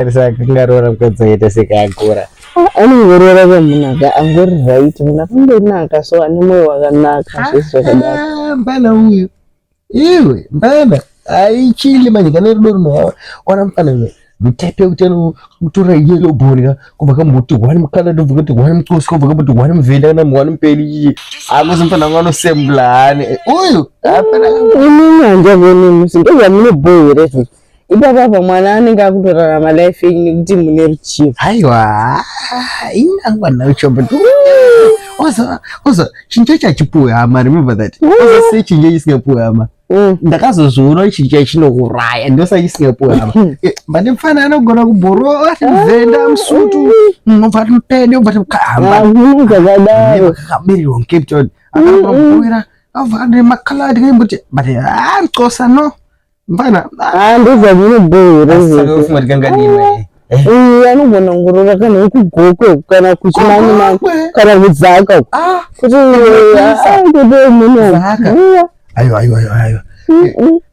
Akangaroora mukadzi akaita sekaakura. Anongoroora kamunhu aka angori right munhu akangonaka so ane mwoyo wakanaka zvese zvakadaro. Ah, mbana uyu iwe mbana aichili manje kana rudo runowawa ona mfana uyu mutaipe yekuti anotora yellow bone ka kubva kambuti one mukala ndobva kuti one muxhosa kubva kambuti one muvenda kana one mupeli chichi akuzi mfana wangu anosembla hani uyu hapana. Inini handiavoni musi ndozvamunobhowa here izvozvo? Ipapa apa mwana anenge akutorarama life yenyu nekuti mune ruchiva. Haiwa, inangwa nacho but oza oza chinhu chacho hachipuwe hama, remember that. Oza sei chinhu chisingapuwe hama? Ndakazozviona chinhu chacho chinouraya, ndosaka chisingapuwe hama. But mfana anogona kubhorowa ati mvenda musutu, obva ati mupede, obva ati mukahamba. Hakuna zvakadaro. Akabirirwa muCape Town, akaramba kubhowera, abva ane makaladi kaimboti but ah Xhosa no. Mfana. Ah, ndozvamunobhowa Saka ufunga tikanganiwa. Uyu anogona kungorora kana wekugokwe kana kuchimanimani kana kudzaka uko. Ah, Kuti ah, munhu. Zaka. Aiwa aiwa aiwa aiwa.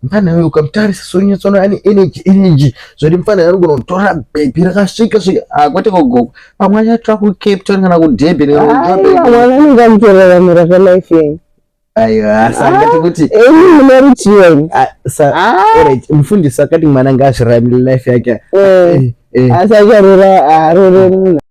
Mfana uyu ukamutarisa sonyatsoona ane energy energy. Zvoti mfana anogona kutora bhebhi rakasvika svika. Ah, kwete kugokwe. Pamwe achatora ku Cape Town kana ku Durban kana ku Joburg. Mwana anenge amutoraramira kalife yenyu. Aiwa, saka tikuti Imi mune ruchiva imi. ah, sa alright, mufundisi akati mwana ngaazviraramire life yake. Asi acharora arore munhu.